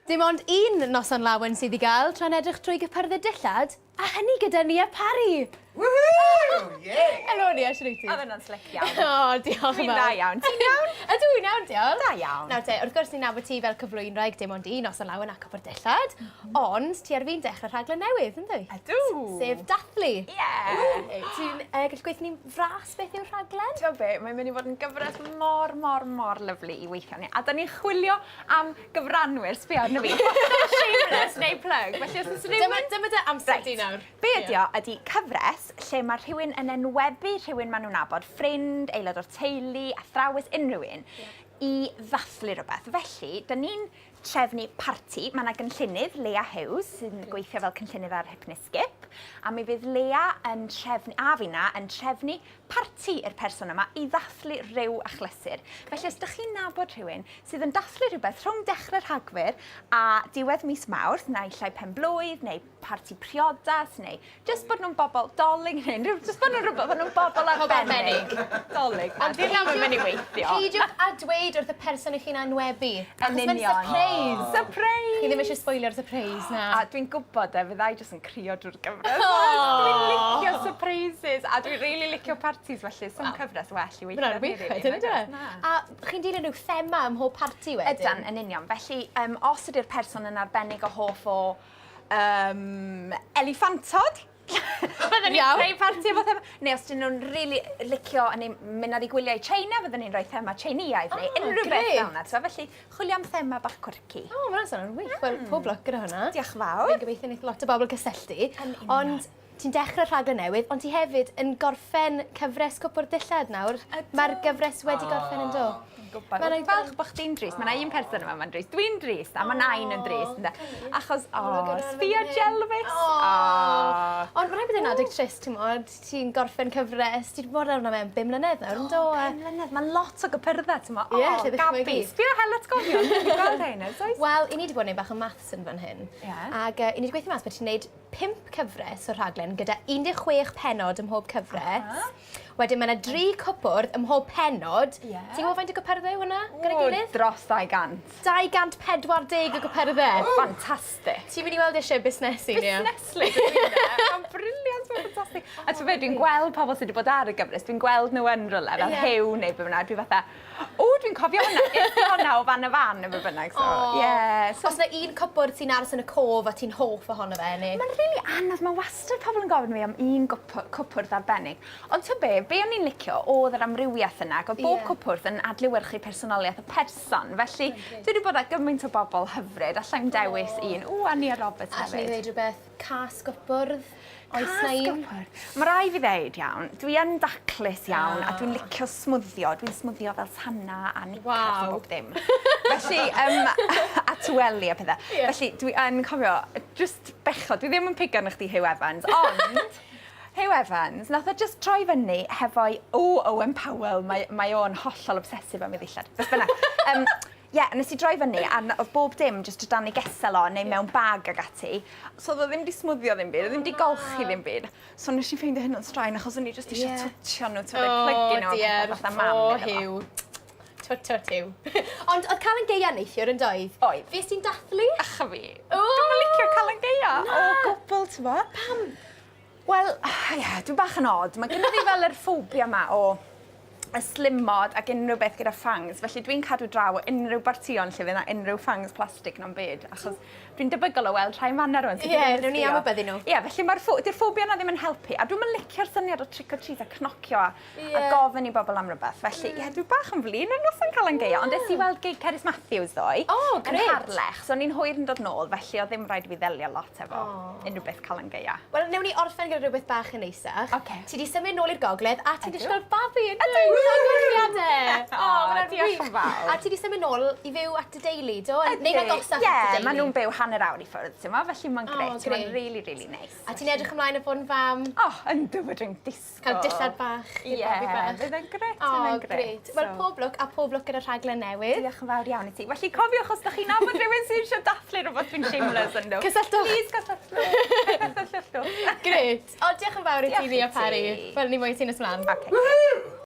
Dim ond un noson lawen sydd i gael tra'n edrych trwy gypyrddau dillad, a hynny gyda Nia Parry! Woohoo! Yeah! Helo Nia, shwt wyt ti? Oedd hwnna'n slick iawn. O, diolch yn fawr. Dwi'n dda iawn. Ti'n iawn? Ydw, i'n iawn, diolch. Da iawn. Nawr te, wrth gwrs ni'n nabod ti fel cyflwynwraig dim ond un noson lawen a cwpwrdd dillad, ond ti ar fin dechrau rhaglen newydd, yndwy? Ydw! Sef Dathlu. Ie! Ti'n gallu gweud ni'n fras beth yw'r rhaglen? Ti'n be, mae'n mynd i fod yn gyfres mor, mor, mor lyfli i weithio arni. A da ni'n chwilio am gyfranwyr, sbia arno fi. Hollol shameless neu plug. Felly os oes rhywun... Dyma, dyma dy amser di nawr. Be ydi o ydi cyfres lle mae rhywun yn enwebu rhywun maen nhw'n nabod, ffrind, aelod o'r teulu, athrawes, unrhyw un, i ddathlu rhywbeth. Felly, dyn ni'n trefnu parti. Mae yna gynllunydd, Leah Hughes, sy'n gweithio fel cynllunydd ar Hip neu Skip, a mi fydd Leah yn trefnu, a finna, yn trefnu parti i'r person yma i ddathlu rhyw achlysur. Felly os dych chi'n nabod rhywun sydd yn dathlu rhywbeth rhwng dechrau Rhagfyr a diwedd mis Mawrth, naill ai pen-blwydd neu parti priodas neu jyst bod nhw'n bobl dolig neu unrhyw, jyst bod nhw'n rhywbeth, bod nhw'n bobl arbennig. Dolig. Ond fi ddim yn mynd i weithio. Peidiwch â dweud wrth y person i chi'n anwebu. Yn union. Achos mae'n surprise. Surprise! Chi ddim eisiau sboilio'r surprise na. A dwi'n gwybod e, fydda i jyst yn crio drwy'r gyfres. Dwi'n licio surprises a dwi'n rili licio partis felly sa'm cyfres well i weithio Hwnna'n wych wedyn on'd yw e? A chi'n dilyn rhyw thema ym mhob parti wedyn? Ydan, yn union. Felly yym os ydi'r person yn arbennig o hoff o yym eliffantod byddwn ni'n creu parti efo thema. Neu os 'dyn nw'n rili licio yn eu mynd ar eu gwyliau i China fyddwn ni'n rhoi thema Tsieineaidd neu unrhyw beth fel 'na t'mo' felly chwilio am thema bach quirky. O ma' wnna'n swnio'n wych. Wel pob lwc gyda hwnna. Diolch yn fawr. Fi'n gobeithio neith lot o bobl gysylltu. Yn union. Ond ti'n dechre rhaglen newydd ond ti hefyd yn gorffen cyfres Cwpwrdd Dillad nawr. Ydw. Ma'r gyfres wedi gorffen yndo? Fi'n gwbod. Ma'n falch bo' chdi'n drist. Ma' 'na un person yma ma'n drist. Dwi'n drist a ma' nain yn drist ynde? Achos o sbia Jelfis. O! Ond ma' raid bod e'n adeg trist t'mod ti'n gorffen cyfres ti 'di bod arno fe am bum mlynedd nawr yndo? A... Pum mlynedd ma' lot o gypyrdde t'mo'? Ie allai ddychmygu. Gabi sbia hel atgofion dwi 'di gweld rhein ers oes. Wel 'yn ni 'di bod yn neud bach o maths yn fan hyn. Ie. Ag yy 'yn ni 'di gweithio mas bod ti'n neud 5 cyfres o'r rhaglen gyda 16 pennod ym mhob cyfres. Aha. Wedyn ma' 'na dri cwpwrdd ym mhob pennod. Ie. Ti'n gwbo faint o gypyrdde yw hwnna gyda'i gilydd? O, dros 200. 240 o gypyrdde. Ffantastig. Ti'n mynd i weld eisiau busnesu Nia. Busneslyd ydw i 'de. Ma'n brilliant ma'n ffantastig. A t'o' be' dwi'n gweld pobol sy 'di bod ar y gyfres dwi'n gweld nhw yn rywle fel Ie. Huw neu be' bynnag dwi fatha O dwi'n cofio hwnna. Es i hwnna o fan y fan neu be' bynnag so ie so... O's 'na un cwpwrdd sy'n aros yn y cof a ti'n hoff ohono fe ne'? Ma'n rili anodd ma' wastad pobol yn gofyn i fi am un gwpw- cwpwrdd arbennig. Ond t'o' be' be' o'n i'n licio o'dd yr amrywiaeth yna ag o'dd bob cwpwrdd yn adlewyrchu personoliaeth y person felly dwi 'di bod â gymaint o bobol hyfryd allai'm dewis un. Ww a Nia Roberts hefyd. Allwn i ddeud rwbeth cas gwpwrdd? Oes 'na un? Cas gwpwrdd. Ma' rai' fi ddeud iawn, dwi yn daclus iawn a dwi'n licio smwddio, dwi'n smwddio fel sanna a kneecaps a bob dim. Felly yym a tyweli a pethe. Ie. Felly dwi yn cofio jyst bechod, dwi ddim yn pigo arno chdi Huw Evans, ond Huw Evans, nath o jyst troi fyny hefo'i o Owen Powell, mae mae o'n hollol obsessive am ei ddillad. Beth bynnag. Yym Ie, nes i droi fyny a n- o'dd bob dim jyst o dan ei gesel o neu mewn bag ag ati. So o'dd o ddim 'di smwddio ddim byd, o'dd ddim 'di golchi ddim byd. So nes i ffeindio hynna'n straen achos o'n i jyst isio twtsio nhw t'od neu plygu nhw a pethe fatha mam O iddo fo. Huw. Twt twt Huw. Ond o'dd Calan Gaea neithiwr yn doedd? Oedd. Fues ti'n dathlu? Ych a fi. O! Dwi'm yn licio Calan Gaea. Na! O gwbwl t'mo'? Pam? Wel, ie, dwi bach yn od. Mae gynno fi fel yr ffobia 'ma o ystlumod ac unrhyw beth gyda fangs, felly dwi'n cadw draw o unrhyw bartïon lle fydd 'na unrhyw fangs plastig na'm byd, achos dwi'n debygol o weld rhai fan 'na rŵan sy Ie, newn ni anwybyddu nhw. Ie, felly ma'r ffo- 'di'r ffobia 'na ddim yn helpu, a dwi'm yn licio'r syniad o trick or treat a cnocio a Ie. a gofyn i bobl am rywbeth, felly ie, dwi bach yn flin ar noson Calan Gaea, ond es i weld gig Cerys Matthews ddoe. O, grêt. Yn Harlech, so o'n i'n hwyr yn dod nôl, felly o'dd ddim raid i fi ddelio lot efo O. unrhyw beth Calan Gaea. Wel, newn ni orffen gyda rhywbeth bach yn neisach. Oce. Ti 'di symud nôl i'r gogledd a ti'n Ydw. disgwyl babi yn Ydw! Llongyfarchiade! O, ma' wnna'n Diolch wych. yn fawr. A ti 'di symud nôl i fyw at dy deulu, do? Neu'n agosach at dy deulu? Ie, ma' nw'n byw hanner awr i ffwrdd, t'mo', felly ma'n O, grêt. Ma'n grêt. rili, rili neis. A ti'n edrych ymlaen at fod yn fam? O, yndw, fedra i'm disgwyl. Cael dillad bach i'r babi bach. Ie, fydd e'n grêt, O, fydd e'n grêt. grêt. Wel, pob lwc a pob lwc gyda'r rhaglen newydd. Diolch yn fawr iawn i ti. Felly cofiwch os 'dach chi'n nabod rhywun sydd eisiau dathlu rhywbeth dwi'n shameless ynddo. Cysylltwch. Plîs cysylltwch. Cysylltwch. Grêt. O, diolch yn fawr i ti, Diolch i Nia Parry. ti. Welwn ni mwy o ti nes mlaen. Oce.